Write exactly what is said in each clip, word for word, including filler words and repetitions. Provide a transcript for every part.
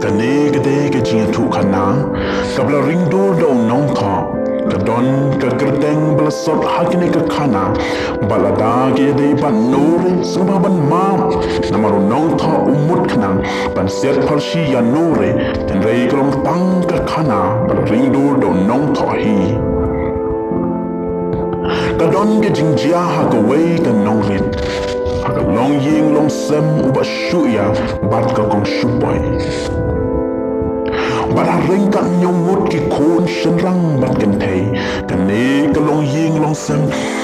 Kane ka dei ka jingïathuhkhana kaba la ring dur da u nongthoh. Ka don ka kyrteng ba la sot ha kane ka khana, bad lada ka ïadei bad nure, sngewbha ban map, namar u nongthoh u mut khnang ban siat pharshi ïa nure, hynrei ka long tang ka khana ba la ring dur da u nongthoh hi. Ka don ka jingjia ha kawei ka nongrit, ha ka longïing longsem uba shu ïa bad ka kong shu poi. Bad ha ryngkat hynñiew ngut ki khun shynrang bad kynthei, kane ka longïing longsem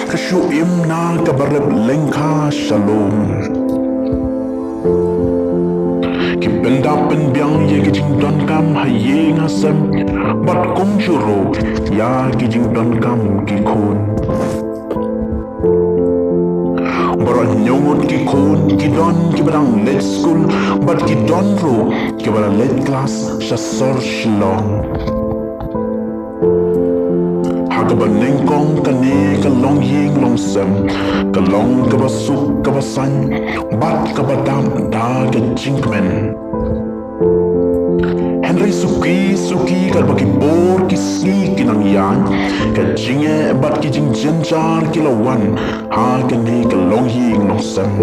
ka shu im na kaba rep lyngkha sha lum. Ki pyndap pynbiang ïa ki jingdonkam ha ïing ha sem, bad kumjuh ruh ïa ki jingdonkam ki khun. Baroh hynñiew ngut ki khun ki don kiba dang leit skul, bad ki don ruh kiba la leit klas sha sor Shillong. Ha kaba nyngkong kane ka longïing longsem ka long kaba suk kaba saiñ bad kaba dap da ka jingkmen. Hynrei suki suki katba ki por ki sngi ki nang ïaid, ka jingeh bad ki jingjynjar ki la wan ha kane ka longïing longsem.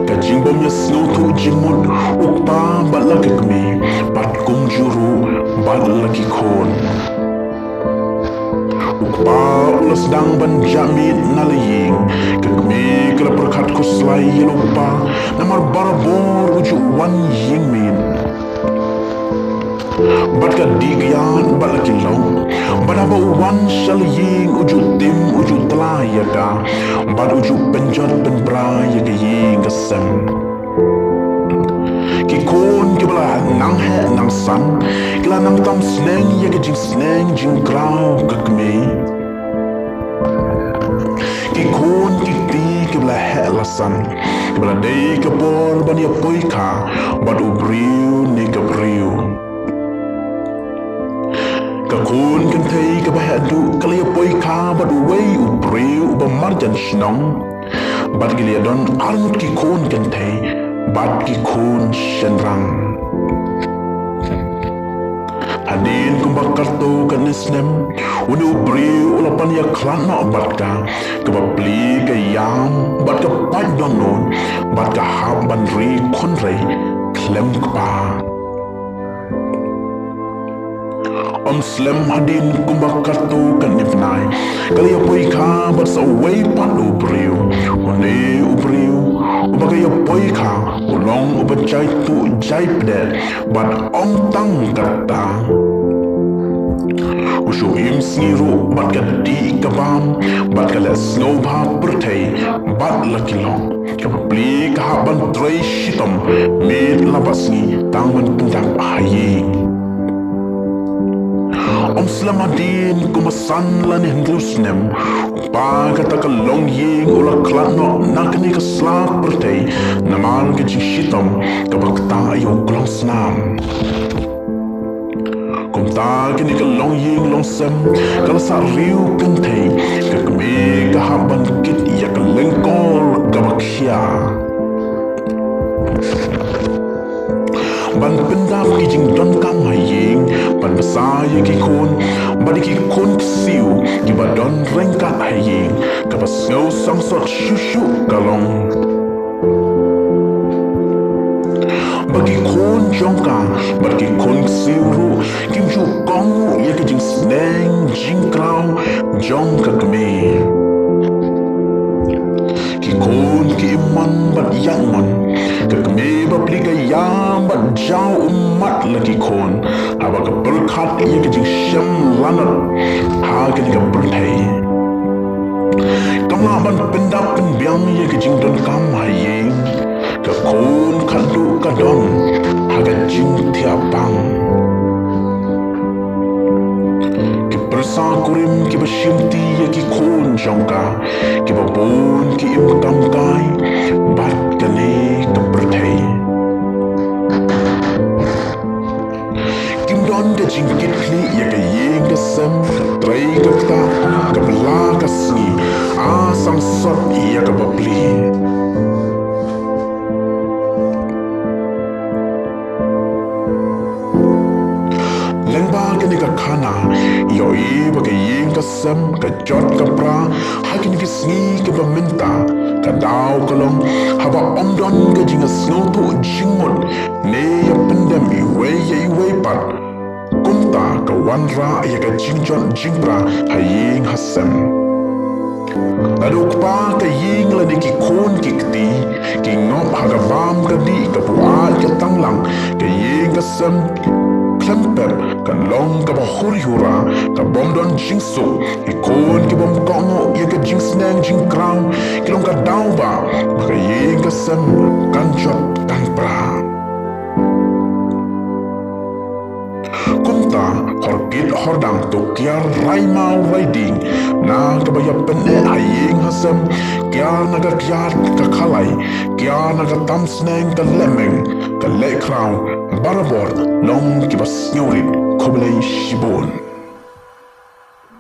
Ka jingbym ïasngewthuh jingmut u kpa bad la ka kmie, bad kumjuh ruh bad la ki khun. U kpa u la sdang ban jah miet na la ïing, ka kmie ka la pyrkhat khuslai ïa la u kpa, namar barabor u ju wan ïing miet. Bad ka dih kyiad bad la ki lok, bad haba u wan sha la ïing u ju tim u ju tla ïa ka, bad u ju pynjot pynbra ïa ka ïing ka sem. Ki khun kiba la nang heh nang san ki la nang tam sneng ïa ka jingsneng jingkraw ka kmie. Ki khun ki kti kiba la heh la san, kiba la dei ka por ban ïa poi kha bad u briew ne ka briew. Ka khun kynthei kaba heh duh ka la ïa poi kha bad uwei u briew uba marjan shnong. Bad ki la ïa don arngut ki khun kynthei bad ki khun shynrang. Hadien kumba katto katne snem, une u briew u la pan ïa khlad noh bad ka, kaba plie ka ïam bad ka pait dohnud, bad ka hap ban ri khun rei khlem kpa. Ym slem hadien kumba katto katne bnai, ka la ïa poi kha bad sa uwei pat u briew. Une u briew uba ka ïa poi kha u long uba jai tuh jai pdet, bad ym tang katta, u shu im sngi ruh bad ka dih ka bam, bad ka leh sngewbha pyrthei bad la ki lok. Kaba plie ka hap ban trei shitom miet la bad sngi tang ban pyndap ha ïing. Ym slem hadien kumba san lane hynriew snem, u kpa kata ka longïing u la khlad noh na kane ka sla pyrthei namar ka jingshitom kaba ktah ïa u klongsnam. Kumta kane ka longïing longsem ka la sah riew kynthei, ka kmie ka hap ban kit ïa ka lyngkor kaba khia, ban pyndap ki jingdonkam ha ïing, ban bsa ïa ki khun, bad ïa ki khun ksiew kiba don ryngkat ha ïing. Kaba sngew sangsot shuh shuh ka long ba ki khun jong ka bad ki khun ksiew ruh kim ju kohnguh ïa ka jingsneng jingkraw jong ka kmie. Ki khun ki im mon bad ïaid mon, ka kmie ba plie ka ïam bad jaw ummat la ki khun, haba ka pyrkhat ïa ka jingshem lanot ha kane ka pyrthei. Kam lah ban pyndap pynbiang ïa ka jingdonkam ha ïing, ka khun khadduh ka don ha ka jingthiah pang. Ki pyrsa kurim kiba shimti ïa ki khun jong ka, kiba bun ki im kam kai bad kane ka pyrthei. Kim don ka jingkitkhlieh ïa ka ïing ka sem, ka trei ka ktah, ka pla ka sngi, a sangsot ïa kaba plie. ka khana, ïohi ba ka ïing ka sem ka jot ka pra ha kine ki sngi kiba mynta. Ka daw ka long haba ym don ka jingsngewthuh jingmut ne ïa pyndem iwei ïa iwei pat. Kumta ka wanrah ïa ka jingjot jingpra ha ïing ha sem. Lada u kpa ka ïing lane ki khun ki kti ki ngop ha ka bam ka dih ka buaid ka tanglang, ka ïing ka sem khlem pep ka long kaba huri hura, ka bym don jingsuk. Ki khun ki bym kohnguh ïa ka jingsneng jingkraw ki long ka daw ba ka ïing ka sem kan jot kan pra. Kumta hor kit hor dang to kiar rai maw rai ding na kaba ïa pyneh ha ïing ha sem, kiar na ka kiad ka khalai, kiar na ka tam sneng ka lehmeng ka lehkraw, barabor long kiba sngewrit. Khublei shibun.